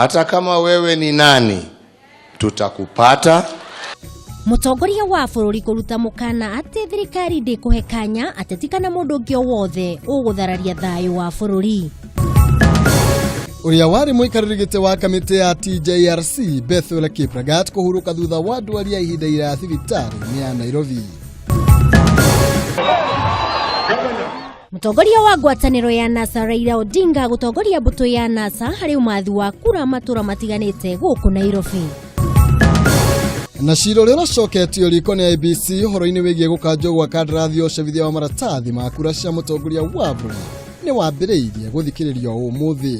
Hata kama wewe ni nani, tutakupata. Mũtongoria wa bũrũri kũruta mũkana atĩ thirikari ndĩkũhe kanya ateti kana mũndũ ũngĩ o wothe ũgũthararia thayũ wa bũrũri. Ũrĩa warĩ mũikarĩri gĩtĩ wa kamĩtĩ ya TJRC Bethwel Kiplagat kũhurũka thutha wa ndwari ya ihinda iraya thibitarĩ-inĩ ya Nairobi. Mũtongoria wa ngwatanĩro ya NASA Raila Odinga gũtongoria mbũtũ ya NASA harĩ ũmathi wa kura matũra matiganĩte gũkũ Nairobi. Na cira ũrĩa ũracoketio riko nĩ IBC ũhoro-inĩ wĩgiĩ gũkanjwo gwa kandarathi ya ũcabithia wa maratathi ma kura cia mũtongoria wa bũrũri nĩ wambĩrĩirie gũthikĩrĩrio ũmũthĩ.